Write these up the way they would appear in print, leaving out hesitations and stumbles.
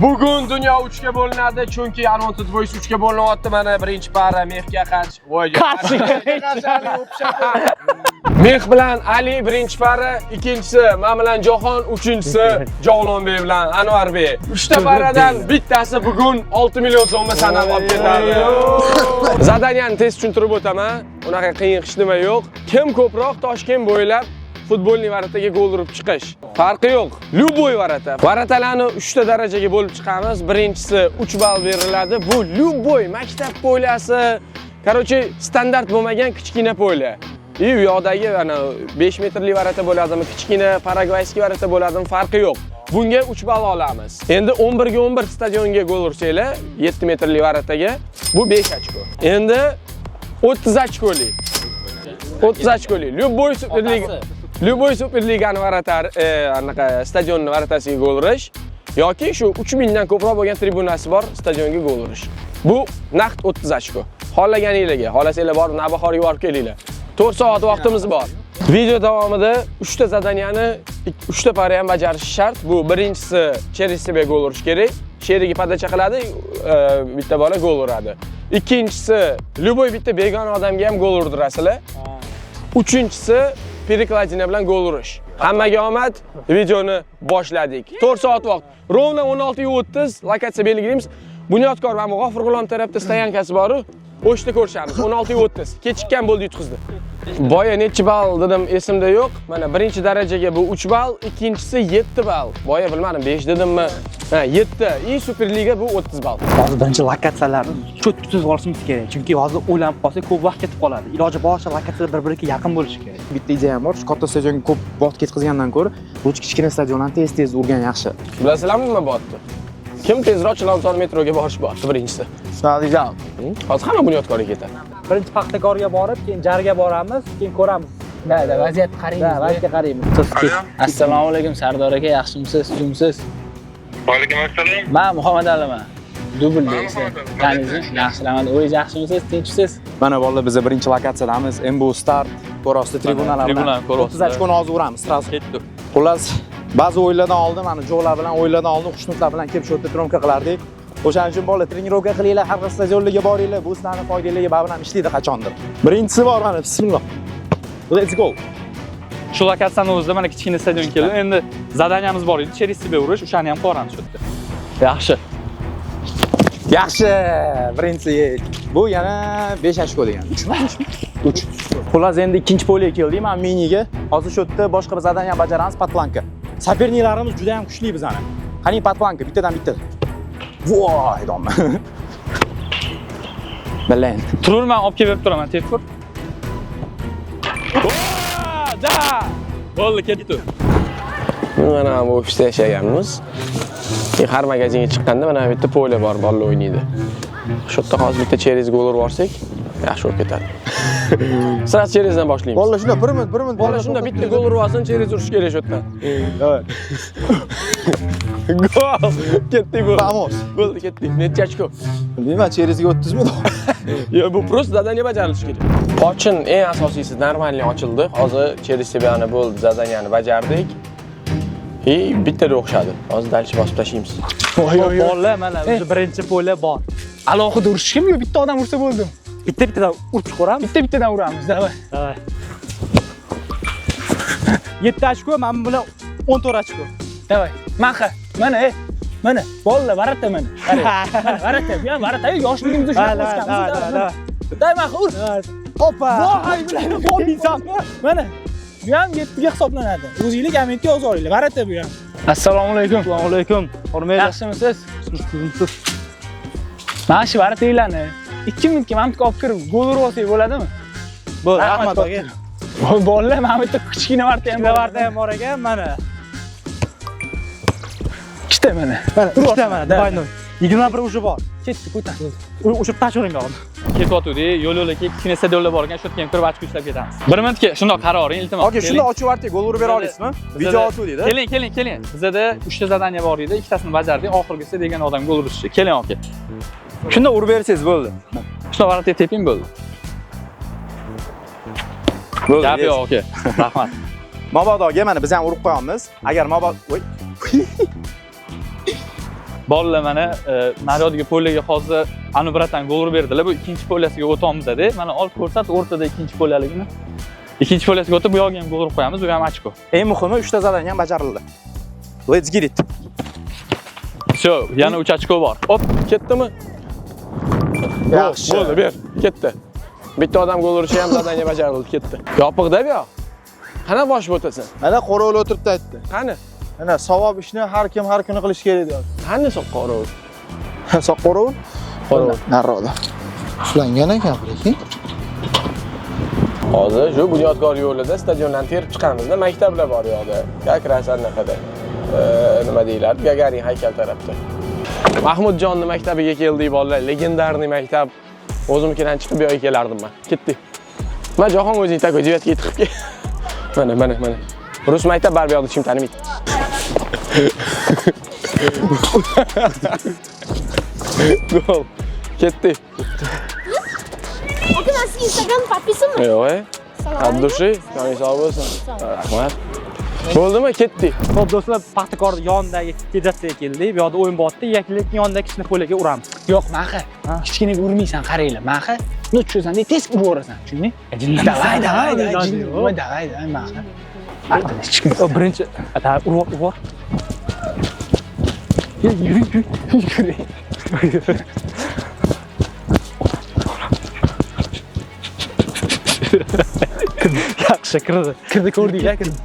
Bugun dunyo 3 ga bo'linadi, chunki Unwanted Voice 3 ga bo'linyapti. Mana birinchi para Mehga qarshi. Voy, Meh bilan Ali birinchi para, ikkinchisi men bilan Jahon, uchinchisi Javlonbek bilan Anvarbek. Uchta paradan bittasi bugun 6 million so'mni sanab olib ketadi. Задания ni tez tushuntirib o'taman. Unaqa qiyin hech nima yo'q. Kim ko'proq Toshkent bo'ylab футбольный ворота ga gol urib chiqish. Farqi yo'q. Любой ворота. Ворота larni 3 ta darajaga bo'lib chiqamiz. Birinchisi 3 ball beriladi. Bu любой maktab поля si, короче, standart bo'lmagan kichkina поля. И u yoqdagi ana 5 metrli ворота bo'ladimi, kichkina парагвайский ворота bo'ladimi, farqi yo'q. Bunga 3 ball olamiz. Endi 11 ga 11 stadionga gol ursanglar, 7 metrli ворота ga bu 5 ochko. Endi 30 ochkolik. 30 ochkolik. Любой Superliga, любой Superligani вратарь, anaqa stadionni ворота siga gol urish yoki shu 3000 dan ko'proq bo'lgan tribunasi bor stadionga gol urish. Bu naqd 30 ochko. Xohlaganinglarga, xohlasanglar borib Navbahorga borib kelinglar. 4 soat vaqtimiz bor. Video davomida 3 ta задания ni 3 ta para ham bajarish shart. Bu birinchisi через себя gol urish kerak. Sherigi подача qiladi, bitta bola gol uradi. Ikkinchisi любой bitta begona odamga ham gol urdirasizlar. Uchinchisi перекладина bilan gol urish. Hammaga omad. Videoni boshladik. 4 soat vaqt. Ровно 16:30 lokatsiya belgilaymiz. Bunyodkor mana bu G'ofur G'ulom tarafda стоянка si bor-u. O'shda ko'rishamiz. 16:30. Kechikkan bo'ldi, yutqizdi. Boya nechi ball dedim, esimda yo'q. Mana birinchi darajaga bu 3 ball, ikkinchisi 7 ball. Boya bilmadim 5 dedimmi? Ha, 7. И Superliga bu 30 ball. Hozir birinchi lokatsiyalarni cho'tkib tuzib olishimiz kerak. Chunki hozir o'ylanib qolsak, ko'p vaqt ketib qoladi. Iloji boricha lokatsiyalar bir-biriga yaqin bo'lishi kerak. Bitta ideyam bor. Shu katta stadionga ko'p vaqt ketkazgandan ko'ra, лучше kichkina stadionlarni tez-tez urgan yaxshi. Bilasizlarmi nima bo'lyapti? Kim tezroq Chilonzor metroga borish bo'lyapti birinchisi. Shunaqa deysan. Hozir hamma Bunyodkorga ketadi. Birinchi Paxtakorga borib, keyin Jarga boramiz, keyin ko'ramiz. Да, vaziyatni qaraymiz. Да, vaziyatga qaraymiz. Assalomu alaykum, Sardor aka, yaxshimisiz, tuzukmisiz? Vaalaykum assalom. Man Muhammad Aliman. Dubl Muhammad Ali. Taniysiz? Yaxshi, rahmat. O'zingiz yaxshimisiz, tinchmisiz? Mana bolalar, biz birinchi lokatsiyadamiz. MBU Start ko'ryapsiz tribunalar bilan. Tribunani ko'ryapsiz. 30 ochkoni hozir uramiz, сразу. Ketdi. Xullas, ba'zi o'yinlardan oldin mana Jo'lar bilan o'yinlardan oldin Xushnudlar bilan kelib shu yerda тренировка qilardik. O'shaning uchun bolalar, тренировка qilinglar, har xil stadionlarga boringlar, bu sizlarning foydanglarga baribir ham ishlaydi qachondir. Birinchisi bor mana, bismillah. Let's go. Shu lokatsiyani o'zida mana kichkina stadion keldi. Endi задания miz bor edi, через себя urish, o'shani ham qilib shu yerda. Yaxshi. Yaxshi, birinchisi. Bu yana 5 ochko degan. 3 mi? 3 mi? 3. Xullas, endi ikkinchi поля ga keldik, mana miniga. Hozir shu yerda boshqa bir задания bajaramiz, под планка. Соперник larimiz juda ham kuchli bizani. Qani под планка, bittadan bitta. Voy, domma. Bilen. Tururman, olib kelib berib turaman, tepkur. Да! Bo'ldi, ketdi. Mana bu ofisda yashaganmiz. Keyin har magazinga chiqqanda mana bu yerda поле bor, bolalar o'ynaydi. Shu yerda hozir bitta через gol urib yuborsak, yaxshi bo'lib ketadi. Сразу через dan boshlaymiz. Bolalar shunda 1 minut, 1 minut. Bola shunda bitta gol urib olsin, через urish kerak shu yerdan. Gol! Ketdik bu. Vamos. Bo'ldi, ketdik. Necha ochko? Bilmayman, через ga 30 mi? Yo, bu просто задание bajarilishi kerak. Pochin eng asosiysi нормальный ochildi. Hozir через себя ni bo'ldi, задания ni bajardik. И bittada o'xshadi. Hozir дальше bosib tashlaymiz. Bolalar, mana o'sha birinchi поле bor. Alohida urishishmi yo bitta odam ursa bo'ldimi? Bitta bittadan urib chiqaveramiz. Bitta bittadan uramiz, давай. Давай. 7 ochko, mana bu bilan 14 ochko. Давай. Maxa. Mana, ey. Mana, bolalar, ворота mana. Qarang. Mana ворота. Bu ham ворота, yoshligimizda shunaqa Давай, o'sganmiz. давай, давай. Давай, Maxa, ur. Opa! Voy, bularni olmaysanmi? Mana. Bu ham 7 ga hisoblanadi. O'zinglar kommentga yozib olinglar. Ворота bu ham. Assalomu alaykum. Assalomu alaykum. Hormanglar. Yaxshimisiz? Mana shu ворота larni 2 minutga mana bu yerga olib kirib gol urib olsak bo'ladimi? Bo'ldi, Rahmat rahmat aka. Voy bolalar, mana bu yerda kichkina ворота ham Kichkina bor. ворота ham bor ekan, mana. Ikkita mana. Mana uchta mana, Да. двойной. 21 уже bor. Ketdi, ko'tar. O'sha tashlavering bog'im. Ketyotgandik, yo'l yo'lakay kichkina stadionlar bor ekan, shu yerga ham kirib ochko ishlab ketamiz. Bir minutga shundoq qaroring, iltimos. Aka, shunda ochib yubordik, gol urib bera olasizmi? Video otuvdik-da. Keling, keling, keling. Bizada 3 ta задания bor edi, ikkitasini bajardik, oxirgisi degan odam gol urishi. Keling, aka. Shunda urib bersangiz bo'ldi. Shundoq ворота ga teping, bo'ldi. Bo'ldi. Gap yo'q, aka. Rahmat. Mabodo aka, mana biz ham urib qo'yamiz. Agar mabodo, voy. Bolalar mana naryoqdagi поле ga hozir Anu братан gol urib berdilar. Bu ikkinchi поле siga o'tamiz-da. Mana ol ko'rsat o'rtada ikkinchi поле ligini. Ikkinchi поле siga o'tib bu yoqqa ham gol urib qo'yamiz, bu ham ochko. Eng muhimi 3 ta задание ham bajarildi. Let's get it. Всё, yana 3 ochko bor. Hop, ketdimi? Yaxshi. Bo'ldi, ber. Ketdi. Bitta odam gol urishi ham задание bajarildi, ketdi. Yopiqda bu yoq. Qani boshib o'tasan? Mana qo'rovul o'tiribdi aytdi. Qani? Mana savob ishni har kim har kuni qilish kerak deyapti. Qani qo'rovul? Soq qo'rovul? Qo'rovul. Nariroqda. Ushlangan ekan lekin. Hozir shu Bunyodkor yo'lida stadiondan terib chiqamizda, maktablar bor u yoqda. Как раз anaqada. Nima deyiladi? Gagarin haykal tarafda. Mahmudjonni maktabiga keldik bolalar, легендарный maktab. O'zimnikidan chiqib bu yoqga kelardim men. Ketdik. Man Jahon o'zing такой девятка tiqib kel. Mana, mana, mana. Rus maktab baribir yoqda hech kim tanimaydi. Gol. Ketdik. Aka, man sizga Instagram подписан mi? Yo'q, e. От души, joning sog' bo'lsin. Rahmat. Bo'ldimi? Ketdik. Xo'p, do'stlar, Paxtakor yonidagi federatsiyaga keldik. Bu yoqda o'yin bo'lyapti. Lekin yonidagi kichkina поле ga uramiz. Yo'q, maxa. Kichkinaga urmaysan, qaranglar. Maxa. Ну, tushasan, tez urib yuborasan, tushunding? Давай, давай, давай, jinni, давай, давай, maxa. Artida hech kim. Birinchi, da, urib, urib. Yuring, yuring. Yuring. Yaxshi kirdi. Kirdi, ko'rdinglar, kirdi.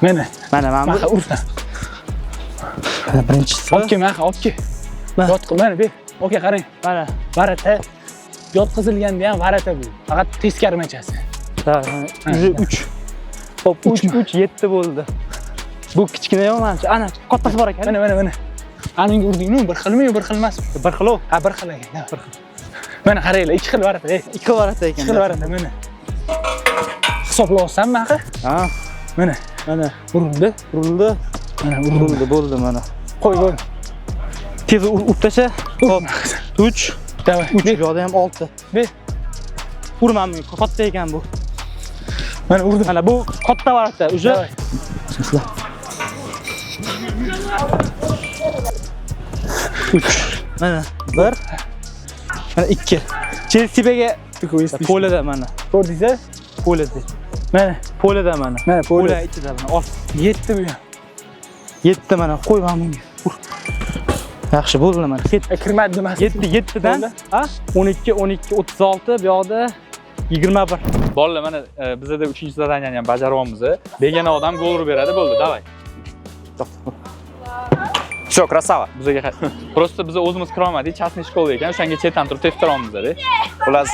Mana, Mana mana bu maxa ursan. Mana birinchisi. Olib kel, maxa, olib kel. Yotqi, mana ber. Aka, qarang. Mana. Ворота yotqizilganda ham ворота bu. Faqat teskarimachasi. Ha, уже 3. Hop, 3 3 7 bo'ldi. Bu kichkina yo'q manimcha. Ana, kattasi bor ekan. Mana, mana, mana. Ana unga urdingmi? Bir xilmi yo bir xil emasmi? Bir xil u. Ha, bir xil ekan. Bir xil. Mana qaranglar, ikki xil ворота, ey. Ikki ворота ekan. Ikki xil ворота, mana. Hisoblayapsanmi, aka? Ha, Mana, Mana urildi. urildi. Mana urildi. Urildi, bo'ldi mana. Qo'y, qo'y. Tez urib tasha. Hop, 3 Давай. 3 bu yoqda ham 6. Ber. Urmam, katta ekan bu. Mana urdim. Mana bu katta ворота. Уже Давай. Mana 1 mana 2. Chelsiga поле da mana. Ko'rdingiz-a? Поле da. Mana, Поле da mana. mana поле. Поле ichida mana. Ol. 7 bu ham. 7 mana qo'y mana bunga. Ur. Yaxshi bo'ldi mana. Ket. Kirmadi nimasi? 7 7 dan ha 12 12 36 bu yoqda 21. Bolalar mana bizada 3-chi задание ni ham bajaryapmiz. Begona odam gol urib beradi, bo'ldi, давай. Всё, красава. Bizaga просто biz o'zimiz kira olmadik, частный школа ekan, o'shanga chetdan turib teptiramiz-da. Xullas,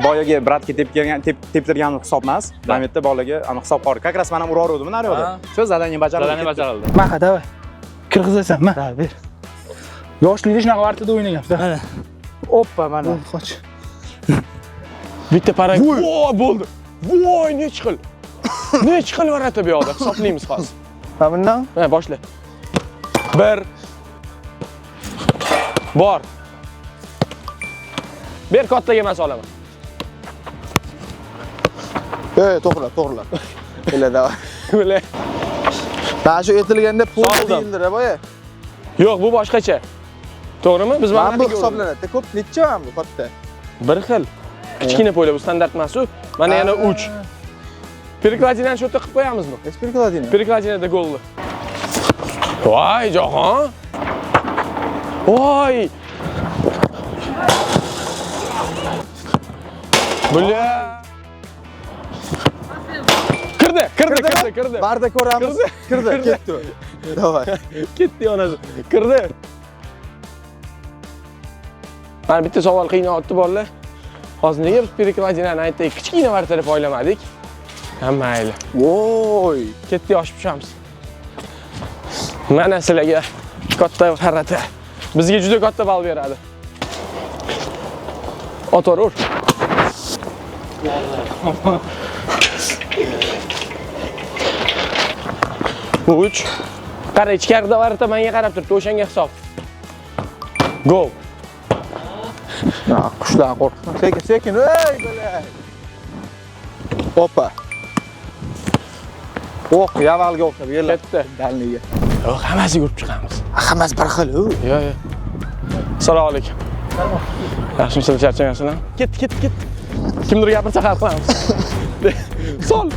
boyagi брат ga tepgan teptirgan hisob emas. Mana bu yerda bolaga ani hisob qor. Как раз mana ham uraverdim naryoqda. Всё, задание bajarildi. Задание bajarildi. Maxa, давай. Kirg'izasan, ma. Da, ber. Yoshlikda shunaqa ворота da o'ynaganmiz. Mana. Oppa mana. Bo'ldi, qoch. Bitta para. Voy, bo'ldi. Voy, nech xil. Nech xil ворота bu yoqda hisoblaymiz hozir. Mana bundan Mana boshla. 1 Bor. Ber kattaga emas olaman. Ey, to'g'rilab, to'g'rilab. Ila, давай. Бля. Mana shu aytilganda pul Soldim. deyildir, boya. Yo'q, bu boshqacha. To'g'rimi? Biz Mana bu mana hisoblanadi. Ko'p necha mana bu katta? Bir xil. Kichkina поле bu standart emas u. Mana yana 3. Перекладина ni shu yerda qilib qo'yamizmi? Hech перекладина. Перекладина da golni. Voy, Jahon. Voy. Бля. Kirdi, kirdi, kirdi, kirdi. Barda ko'ramiz. Kirdi, ketdi. Давай. Ketdi onasi. Kirdi. Mana bitta savol qiynayapti bolalar. Hozir nega biz перекладина ni aytdik, kichkina ворота deb o'ylamadik? Ha, mayli. Voy. Ketdi, oshib tushamiz. Mana sizlarga katta ворота. Bizga juda katta ball beradi. Otor ur. Uch. Qara, ichkarida ворота menga qarab turibdi, o'shanga hisob. Gol. Ha, qushlar qo'rqsin. Sekin, sekin. Ey, бля. Oppa. O'q, yavalga o'xshab yerlar. Ketdi. Дальний ga. Yo'q, hammasiga urib chiqamiz. Hammasi bir xil, u. Yo'q, yo'q. Assalomu alaykum. Yaxshimisizlar, charchamayapsizlar? Ketdi, ketdi, ketdi. Kimdir gapirsa hal qilamiz. Sol.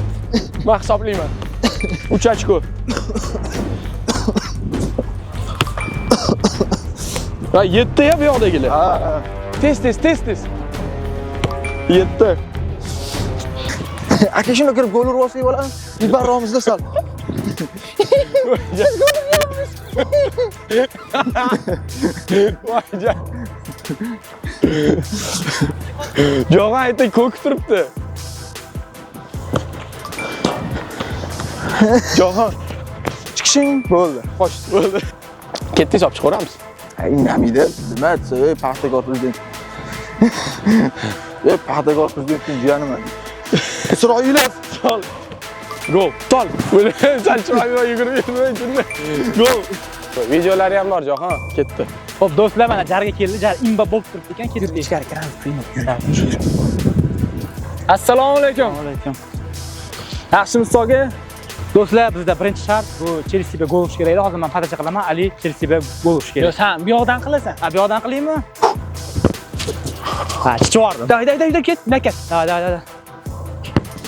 Men hisoblayman. 3 ochko. Ha, 7 ya bu yoqdagilar. Ha. Tez, tez, tez, tez. 7. Aka shuni kirib gol urib olsak bo'ladi. Ibaromizda sal. Voy jon. Jog'on aytdi, ko'k turibdi. Jog'on Chiqishing bo'ldi. Qochdi. bo'ldi. Ketdi, hisob chiqaramiz. Indamaydi. Nima desa, ey Paxtakor prezident. Ey Paxtakor prezidentning jiyaniman. Isroilov. Sol. Gol. Tol. Sal chiroyli yugurib yugurib jinni. Gol. Videolari ham bor, Jahon. Ketdi. Xo'p, do'stlar, mana jarga keldi. Jar imba bo'lib turibdi ekan, ketdik. Ichkari kiramiz, yurib. Assalomu alaykum. Alaykum. Yaxshimisiz aka? Do'stlar, bizda birinchi shart bu Chelsiga gol urish kerak edi. Hozir men padacha qilaman, Ali Chelsiga gol urish kerak. Yo, sen bu yoqdan qilasan. Ha, bu yoqdan qilaymi? Ha, chichib yubordim. Day, day, day, ket, nakat. Da, da, da, da.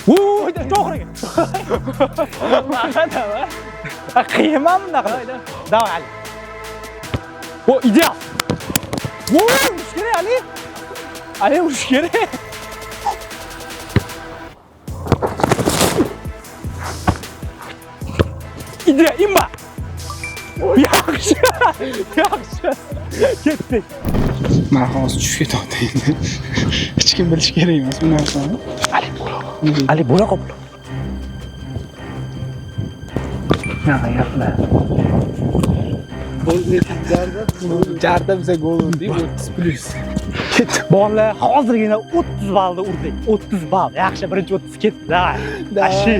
Vuy, to'g'riga. Ha, qiyinmi bunaqa? Давай, Ali. O, ideal. Vuy, urish kerak, Ali. Ali urish kerak. Ideal, imba. Yaxshi. Yaxshi. Ketdik. Men hozir tushib ketyapti endi. Hech kim bilishi kerak emas bu narsani. Ali bo'la qol. Bunaqa gaplar. Jarda biza gol urdik, 30 plus. Bolalar hozirgina 30 ballda urdik. 30 ball. Yaxshi, birinchi 30 ketdi. Davay. Ashi.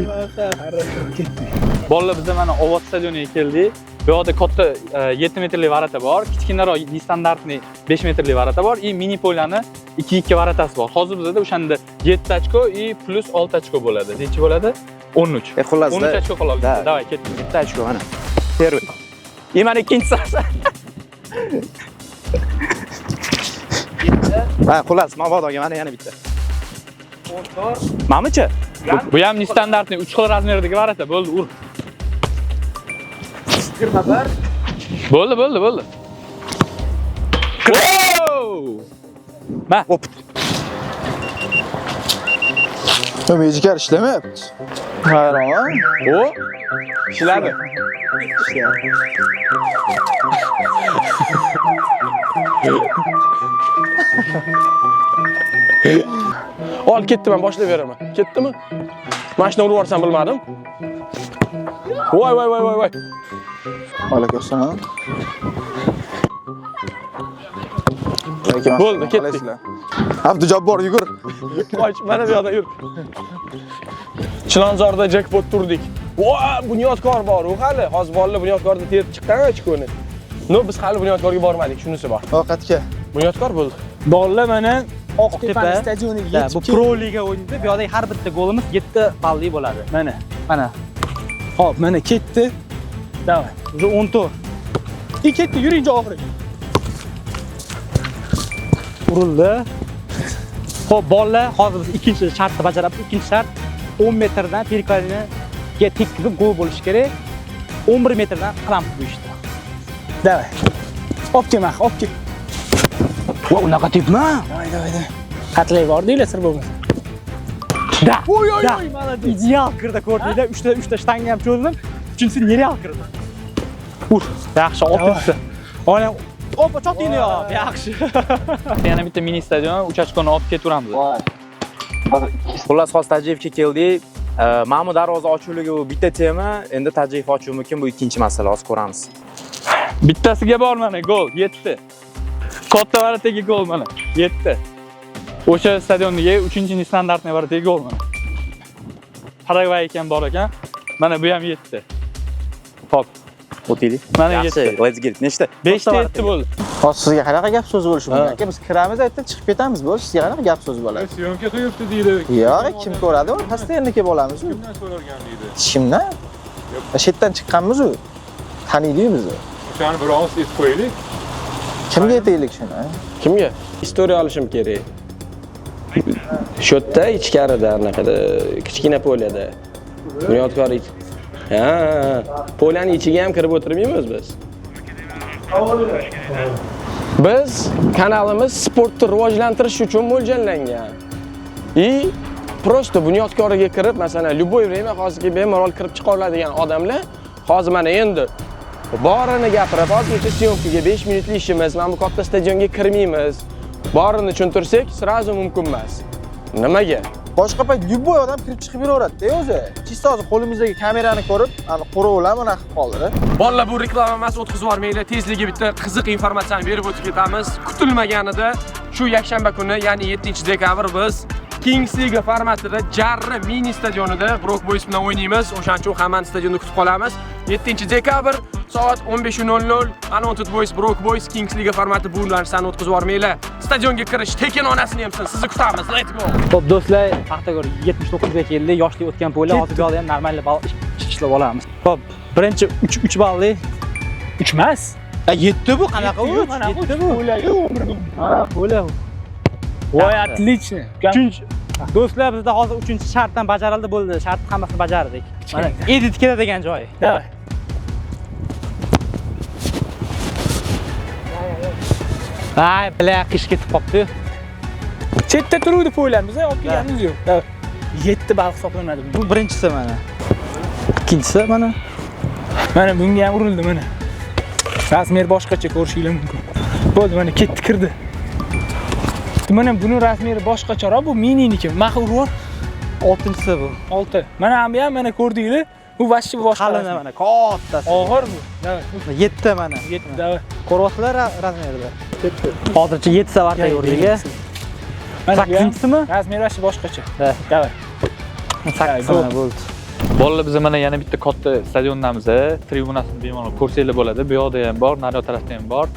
Ketdik. Bolalar biza mana Ovot stadioniga keldik. Bu yoqda katta 7 metrli varata bor, kichkinaroq nestandартный 5 metrli varata bor и mini polyani 2-2 varatasi bor. Hozir bizda o'shanda 7 ochko и plus 6 ochko bo'ladi. Necha bo'ladi? 13. Xullas, 13 ochko qoladi. Da. Davay, ketdik. Bitta ochko mana. Первый. И mana ikkinchisi. Ha, xullas, mabodoga mana yana bitta. 14. Mamichi? Bu ham nestandартный 3 xil razmerdagi varata. Bo'ldi, ur. 21. Bo'ldi, bo'ldi, bo'ldi. Wow! Ma. Mejikar ishlamayapti. Hayron. O, ishladi. Ol, ketdi, men boshlab beraman. Ketdimi? Mashina urib yuborsam bilmadim. Voy, voy, voy, voy, voy. Alaykum assalom. Bo'ldi, ketdik. Abdujabbor yugur. Qoch, mana bu yoqda yur. Chilonzorda jackpot turdik. Voy, Bunyodkor bor u hali. Hozir bolalar Bunyodkorda terib chiqqan ochkoni. No, biz hali Bunyodkorga bormadik, shunisi bor. Ovqatga. Bunyodkor bo'ldi. Bolalar mana Oqtepa Oqtepa stadioniga Da, yetib bu keldi. Pro liga o'yinida bu yoqdagi har bitta golimiz 7 balli bo'ladi. Mana. Mana. Xo'p, mana ketdi. Davay. Уже 14. I ketdi, yuring oxiri. Urildi. Xo'p, bolalar, hozir biz ikkinchi shartni bajaramiz. Ikkinchi shart 10 metrdan perikladinaga tekkizib gol bo'lishi kerak. 11 metrdan qilamiz bu ishni. Davay. Olib kel, Max, olib kel. Va unaqa tepma. Davay, davay, davay. Qatlay bordinglar, sir bo'lmasa. Da. Oy, oy, Da. oy, молодец. Ideal kirdi, ko'rdinglar. Uchta shtanga ham cho'zdim. Uchinchisi nereal kirdi. Ur, yaxshi, oltinchisi. Ona, opa, chotingni yo'q. Yaxshi. Yana bitta mini stadion, 3 ochkoni olib ketaveramiz. Xullas, hozir Tajiyevga keldik. Mana bu darvoza ochuvligi bu bitta tema, endi Tajiyev ochuvmikin bu ikkinchi masala, hozir ko'ramiz. Bittasiga bor mana gol, 7. Katta varataga gol mana, 7. O'sha stadiondagi 3-chi nestandартный varataga gol mana. Paragvay ekan bor ekan. Mana bu ham 7. Xo'p, O'taylik. Mana Yaxshi, 7. let's get it. Nechta? 5 ta 7 bo'ldi. Hozir sizga qanaqa gap so'z bo'lishi mumkin? Aka, biz kiramiz, aytib chiqib ketamiz, bo'ldi. Sizga qanaqa gap so'z bo'ladi? Syomka qilyapti deydi. Yo'q, kim ko'radi uni? Постоянно kelib olamiz u. Kimdan so'ralgan deydi. Kimdan? Shu yerdan chiqqanmiz u. Taniydi-yu bizni. O'shani bir og'iz aytib qo'yaylik. Kimga aytaylik shuni? Kimga? Istoriya olishim kerak. Shu yerda ichkarida anaqada kichkina polyada. Bunyodkor. Ha, polyani ichiga ham kirib o'tirmaymiz biz. Biz kanalimiz sportni rivojlantirish uchun mo'ljallangan. И просто Bunyodkoriga kirib, masalan, любой время hozirgi bemalol kirib chiqa oladigan odamlar hozir mana endi borini gapirib, hozirgacha съёмка ga 5 minutlik ishimiz, mana bu katta stadionga kirmaymiz. Borini tushuntirsak, сразу mumkin emas. Nimaga? Boshqa payt любой odam kirib chiqib yuraveradi-da o'zi. Чисто hozir qo'limizdagi kamerani ko'rib, ana qo'rovlar mana qilib qoldi. Bolalar, bu reklama emas, o'tkazib yubormanglar. Tezligi bitta qiziq informatsiyani berib o'tib ketamiz. Kutilmaganida shu yakshanba kuni, ya'ni 7-dekabr biz Kings Liga formatida Jarri mini stadionida Brok Boys bilan o'ynaymiz. O'shaning uchun hammani stadionda kutib qolamiz. 7-dekabr soat 15:00 Unwanted Boys, Brok Boys Kings Liga formati, bu narsani o'tkazib yubormanglar. Stadionga kirish tekin, onasini yemsin. Sizni kutamiz. Let's go. Xo'p, do'stlar, Paxtakor 79 ga keldi. Yoshlik o'tgan поле, hozir bu yoqda ham normal ball ishlab olamiz. Xo'p, birinchi 3 3 balli. 3 emas. 7 bu qanaqa 3? 7 bu. Ha, поле. Voy, отлично. Uchinchi do'stlar, bizda hozir 3-chi shartdan bajarildi, bo'ldi. Shartni hammasini bajardik. Mana edit keladigan joyi. Давай. Ay, бля, qish ketib qopti. Chetda turuvdi poylarimiz, olib kelganimiz yo'q. Давай. 7 ball hisoblanadi bu. Bu birinchisi mana. Ikkinchisi mana. Mana bunga ham urildi mana. Размер boshqacha ko'rishingiz mumkin. Bo'ldi, mana ketdi, kirdi. Mana buni размер i boshqacharoq, bu mininiki. Maxa urib. 6-chisi bu. 6. Mana bu ham mana ko'rdinglar. Bu vashshi boshqa. Qalini mana kattasi. Og'ir bu. Давай. 7 mana. 7, давай. Ko'ryapsizlar размер ida. Hozircha 7 ta ворота urdik. Mana bu ham 8-chisimi? Размер vashshi boshqacha. Да. Давай. 8 mana bo'ldi. Bolalar, biz mana yana bitta katta stadiondamiz. Tribunasini bemalol ko'rsanglar bo'ladi. Bu yoqda ham bor, naryoq tarafda ham bor.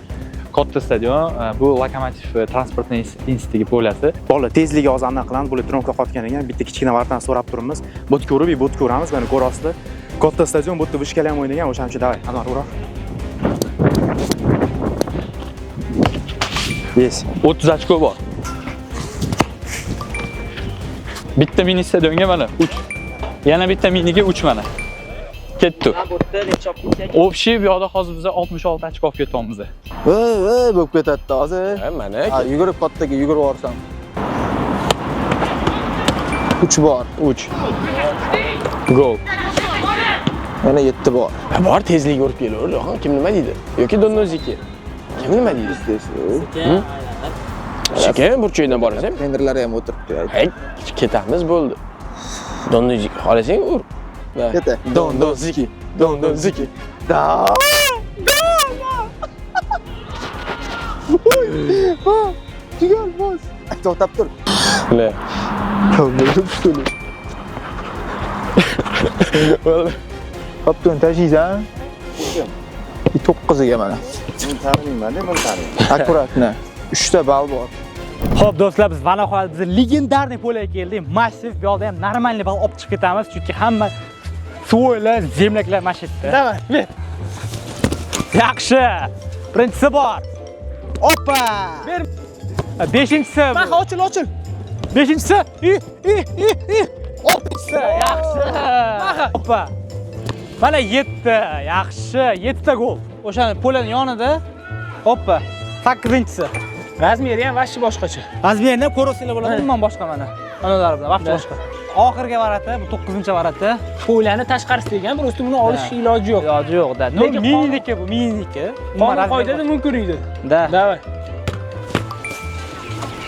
Katta stadion, bu Lokomotiv transport instituti поля si. Bolalar, tezligi hozir aniq qilamiz. Bular тренировка qilayotgan ekan. Bitta kichkina ворота ni so'rab turibmiz. Bot ko'rib, bot ko'ramiz. Mana ko'rasizlar. Katta stadion, bu yerda вышка lar ham o'ynagan. O'shaning uchun давай, Anvar ura. Yes. 30 ochko bor. Bitta mini stadionga mana 3. Yana bitta miniga 3 mana. Ketdi. Общий bu yoqda hozir biz 66 ochko olib ketyapmiz. Voy, voy bo'lib ketadi hozir. Ha, mana Ha, yugurib kattaga yugurib yuborsam. 3 bor. 3. Gol. Yana 7 bor. Ha, bor tezlik urib kelaver, Jo'xon. Kim nima deydi? Yoki Donnoziki. Kim nima deydi? Sekin burchakdan borasan. Trenerlari ham o'tiribdi. Hey, ketamiz bo'ldi. Donnoziki xohlasang ur. Keta. Donnoziki. Donnoziki. Da. Jigar bos. To'xtab tur. Ne? Что ли? Qoptun tashiysan. 9-ga mana. Buni taniyman-da, buni taniyman. Аккуратно. 3 ta ball bor. Xo'p, do'stlar, biz va nihoyat biz легендарный поле ga keldik. Massiv, bu yoqda ham нормальный ball olib chiqib ketamiz, chunki hamma свой lar, земляк lar mana shu yerda. Давай, ber. Yaxshi. Birinchisi bor. Oppa! Ber. Beshinchisi. bu. Maxa ochil, ochil. Beshinchisi. I, i, i, i. Oltinchisi. Yaxshi. Maxa. Oppa. Mana 7. Yaxshi. 7 ta gol. O'shani поле ning yonida. Oppa. 8-inchisi. Размер i ham vashshi boshqacha. Размер ini ko'rsanglar bo'ladi, umuman boshqa mana. Analar bilan vaqti boshqa. Oxirgi ворота, bu 9-ворота. Поле ni tashqarisida ekan, просто buni olish iloji yo'q. Iloji yo'q-da. No, Lekin mininiki bu, mininiki. Qonun qoidada mumkin edi. Da. Давай.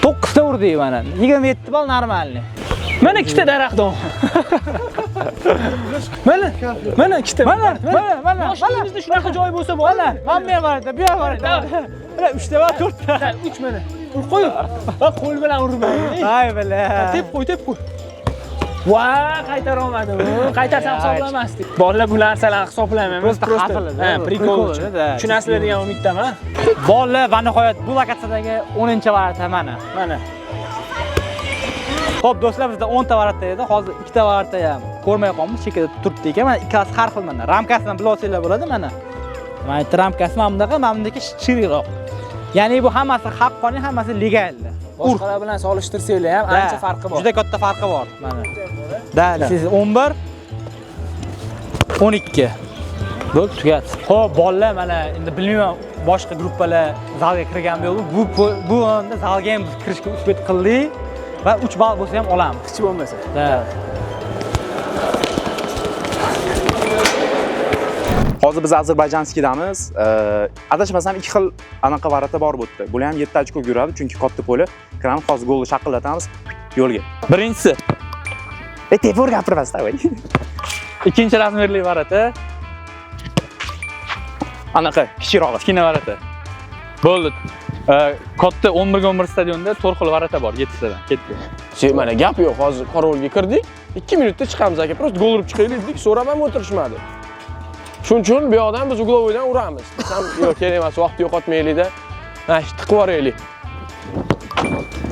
9 ta urdik mana. 27 ball нормальный. Mana ikkita daraxt. Mana, mana ikkita. Mana, mana, mana. Yoshligimizda shunaqa joy bo'lsa bor. Mana, mana bu ham ворота, bu ham ворота. Mana 3 ta va 4 ta. 3 mana. Urib qo'y. Va qo'l bilan urma. Ay бля. Tep qo'y, tep qo'y. Va, qaytara olmadim. Qaytarsam hisoblamasdik. Bolalar, bu narsalarni hisoblamaymiz. Просто hazil, Ha, прикол uchun. да. Tushunasizlar degan umiddaman. Bolalar, va nihoyat bu lokatsiyadagi 10-ворота mana. Mana. Xo'p, do'stlar, bizda 10 ta ворота edi. Hozir 2 ta ворота ham ko'rmay qolamiz, chekkada turibdi ekan. Mana ikkalasi har xil mana. Ramkasini bilib olsanglar bo'ladi mana. Mana bitta ramkasi mana bunaqa, mana buniki chiriqroq. Ya'ni bu hammasi haqqoniy, hammasi legal. Boshqalar bilan solishtirsanglar ham ancha farqi bor. Juda katta farqi bor mana. Da, siz 11 12. Bo'ldi, tugadi. Xo'p, bolalar mana endi bilmayman boshqa gruppalar zalga kirganmi yo'qmi. Bu o'rinda zalga ham biz kirishga uspet qildik va 3 ball bo'lsa ham olamiz. Hech bo'lmasa. Da. Hozir biz Ozarbayjonskidamiz. Adashmasam 2 xil anaqa varata bor bu yerda. Bular ham 7 ochko yuradi, chunki katta poli. Kiramiz, hozir golni shaqillatamiz yo'lga. Birinchisi. Tepur gapirmasdan voy. Ikkinchi razmerli varata. Anaqa kichikrog'i. Kichkina varata. Bo'ldi. Katta 11 ga 11 stadionda 4 xil varata bor, 7 tadan. Ketdi. Sen mana gap yo'q, hozir qorovulga kirdik. 2 minutda chiqamiz aka. Просто gol urib chiqaylik dedik, so'rab ham o'tirishmadi. Shuning uchun bu yoqdan biz uglovoydan uramiz. Desam, yo'q, kerak emas, vaqt yo'qotmaylik-da. Mana shu tiqib yuboraylik.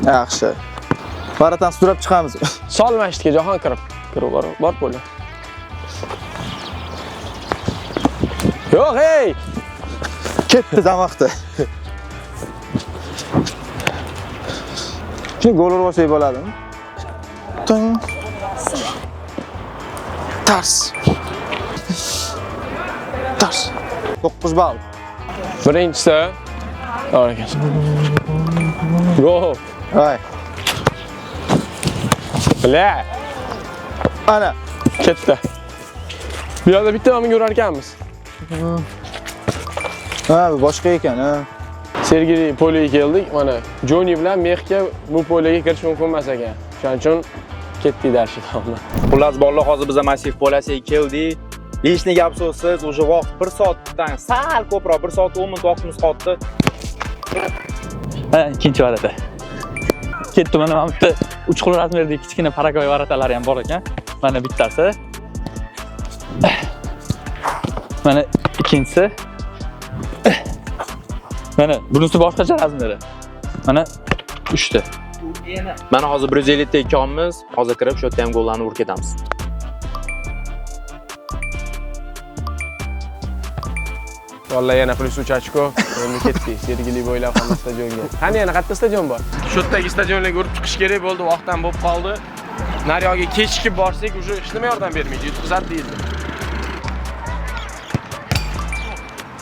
Yaxshi. Varatani sudrab chiqamiz. Sol masjidga Jahon kirib. Kirib bor, bor po'la. Yo'q, hey! Ketdi vaqti. Shuni gol urib olsak bo'ladimi? Tung. Tars. Tars. 9 ball. Birinchisi. Gol. Voy. Bila. Ana. Ketdi. Bu yerda bitta mana urar ekanmiz. Ha, bu boshqa ekan, ha. Sergeli poliga keldik. Mana Joni bilan Mehga bu poliga kirish mumkin emas ekan. Shuning uchun ketdik darshi tomon. Xullas bolalar, hozir biz massiv polasiga keldik. Lishni gap so'zsiz, уже vaqt 1 soatdan sal ko'proq, 1 soat 10 minut vaqtimiz qoldi. Mana ikkinchi varata. Ketdi mana bu yerda 3 xil razmerdagi kichkina paragoy varatalari ham bor ekan. Mana bittasi. Mana ikkinchisi. Mana bunisi boshqacha razmeri. Mana 3 ta. Mana hozir 150 ta ekanmiz. Hozir kirib shu yerda ham gollarni urib ketamiz. Vallahi yana plyus 3 ochko. Endi ketdik. Sergeli bo'ylab hamma stadionga. Qani yana qayerda stadion bor? Shu yerdagi stadionlarga urib chiqish kerak bo'ldi, vaqtdan bo'lib qoldi. Naryoqga kechikib borsak, уже hech nima yordam bermaydi, yutqizadi deyildi.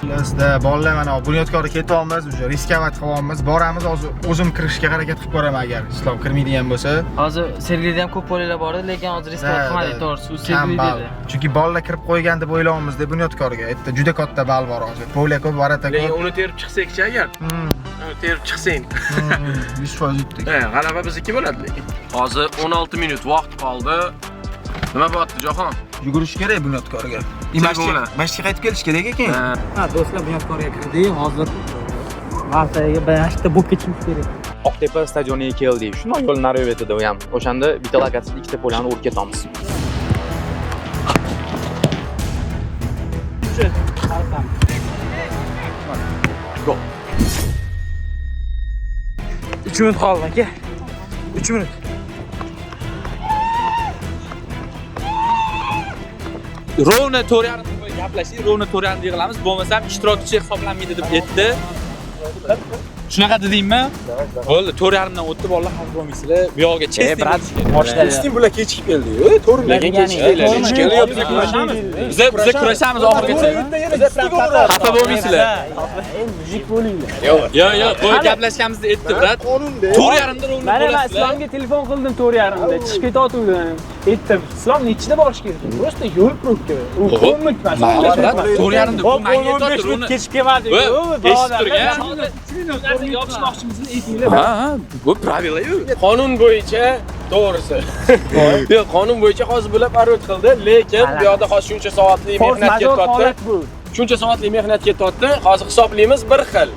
Bizda bolalar mana Bunyodkorga ketyapmiz, уже riskovat qilyapmiz. Boramiz, hozir o'zim kirishga harakat qilib ko'raman agar Islom kirmaydigan bo'lsa. Hozir Sergelida ham ko'p bolalar bor edi, lekin hozir riskovat qilmadik, to'g'risi, u Sergelida edi. Chunki bolalar kirib qo'ygan deb o'ylayapmiz deb Bunyodkorga. Erta juda katta ball bor hozir. Pola ko'p, varata ko'p. Lekin uni terib chiqsak-chi agar? Uni terib chiqsang. 100% yutdik. Ha, g'alaba bizniki bo'ladi lekin. Hozir 16 minut vaqt qoldi. Nima bo'lyapti, Jahon? Yugurish kerak Bunyodkorga. Mashqga qaytib kelish kerak ekan. Ha, do'stlar, Bunyodkorga kirdik. Hozir varataga bir bo'lib ketishimiz kerak. Oqtepa stadioniga keldik. Shundoq yo'l nari etadi u ham. O'shanda bitta lokatsiyada ikkita polani urib ketamiz. Gol. 3 minut qoldi aka. 3 minut. Rovna 4.5 gaplashdik, rovna 4.5 yig'ilamiz, bo'lmasam ishtirokchi hisoblanmaydi deb aytdi. Shunaqa dedingmi? Bo'ldi, 4.5 dan o'tdi, bolalar xafa bo'lmaysizlar. Bu yoqga chest. Brat, Boshlaydi. Bular kechikib keldi-yu, to'g'ri. Lekin kechikdilar. Kurashamiz. Biz kurashamiz oxirigacha. Xafa bo'lmaysizlar. Mujik bo'linglar. Yo'q, yo'q, qo'y gaplashganimizni aytdi, brat. 4.5 da rovna Mana men bo'lasizlar. Islomga telefon qildim 4.5 da. Chiqib ketayotgandim. Aytdim, Islom nechida borish kerak? Просто yo'l probka. U 10 minut emas. Brat, 4.5 da bu menga aytyapti, rovna. Kechib kelmadik. Eshitib turgan. Yopishmoqchimizni aytinglar. Ha, ha, bu правила-yu. Qonun bo'yicha to'g'risi. Yo'q, qonun bo'yicha hozir bular parod qildi, lekin bu yoqda hozir shuncha soatlik mehnat ketyapti. bu. Shuncha soatlik mehnat ketyapti. Hozir hisoblaymiz bir xil.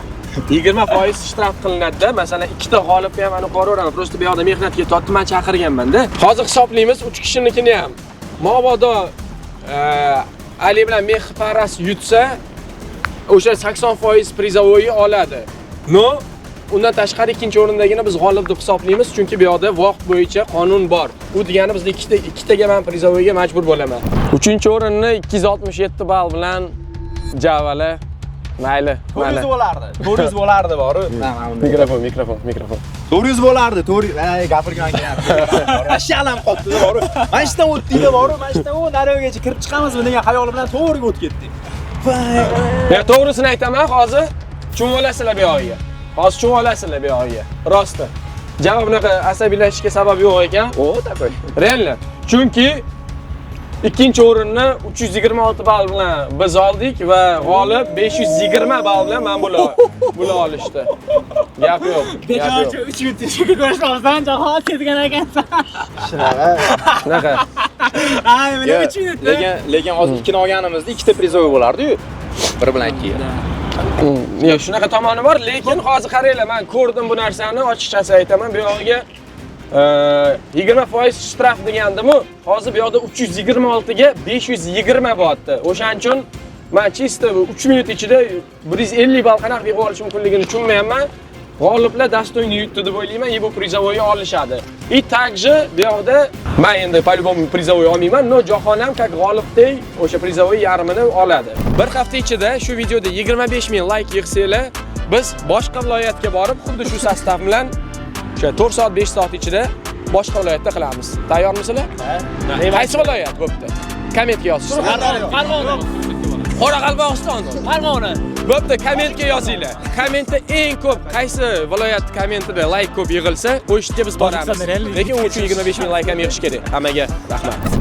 20% shtraf qilinadi-da. Masalan, ikkita g'olibni ham aniq ko'raveraman. Просто bu yoqda mehnat ketyapti, men chaqirganman-da. Hozir hisoblaymiz 3 kishinikini ham. Mabodo Ali bilan Meh Paras yutsa, o'sha 80% prizovoyi oladi. No, undan tashqari ikkinchi o'rindagini biz g'olib deb hisoblaymiz, chunki bu yoqda vaqt bo'yicha qonun bor. U degani biz ikkitaga men prizovoyga majbur bo'laman. 3-o'rinni 267 ball bilan Javala Mayli, 400 mayli. Bo'lardi. 400 bo'lardi boru. Mikrofon, mikrofon, mikrofon. 400 bo'lardi. 400. Ay, gapirgan kelyapti. Ashyalam qolibdi boru. Mana shu yerdan o'tdikda boru, mana shu yerdan u naryogacha kirib chiqamizmi degan xayol bilan to'g'riga o'tib ketdik. Men to'g'risini aytaman, hozir tushunib olasizlar bu yog'iga. Hozir tushunib olasizlar bu yog'iga. Rosti. Javob bunaqa asabiylashishga sabab yo'q ekan. O, такой. Реально. Chunki ikkinchi o'rinni 326 ball bilan biz oldik va g'olib 520 ball bilan mana bular olishdi. Gap yo'q. Gap yo'q. 3 minut ichida ko'rishamiz, Jahon ketgan ekansan. Shunaqa. Ay, mana 3 minut. Lekin hozir ikkini olganimizda ikkita призовой bo'lardi-yu. Bir bilan ikki. Yo'q, shunaqa tomoni bor, lekin hozir qaranglar, men ko'rdim bu narsani, ochiqchasi aytaman, bu yog'iga 20% shtraf degandimu, hozir bu yoqda 326 ga 520 bo'lyapti. O'shaning uchun men чисто bu 3 minut ichida 150 ball qanaqa yig'ib olish mumkinligini tushunmayapman. G'oliblar достойно yutdi deb o'ylayman, и bu призовой olishadi. И также bu yoqda men endi по-любому призовой olmayman, но Jahon ham как g'olibdek o'sha призовой yarmini oladi. Bir hafta ichida shu videoda 25 ming layk yig'sanglar, biz boshqa viloyatga borib, xuddi shu состав bilan o'sha 4 soat, 5 soat ichida boshqa viloyatda qilamiz. Tayyormisizlar? Qaysi viloyat bo'pti? Kommentga yozishsin. Farg'ona. Qoraqalpog'iston. Farg'ona. Bo'pti, kommentga yozinglar. Kommentda eng ko'p qaysi viloyat kommentida layk ko'p yig'ilsa, o'sha yerga biz boramiz. Tojikistonda Lekin u uchun 25 ming layk ham yig'ish kerak. Hammaga rahmat.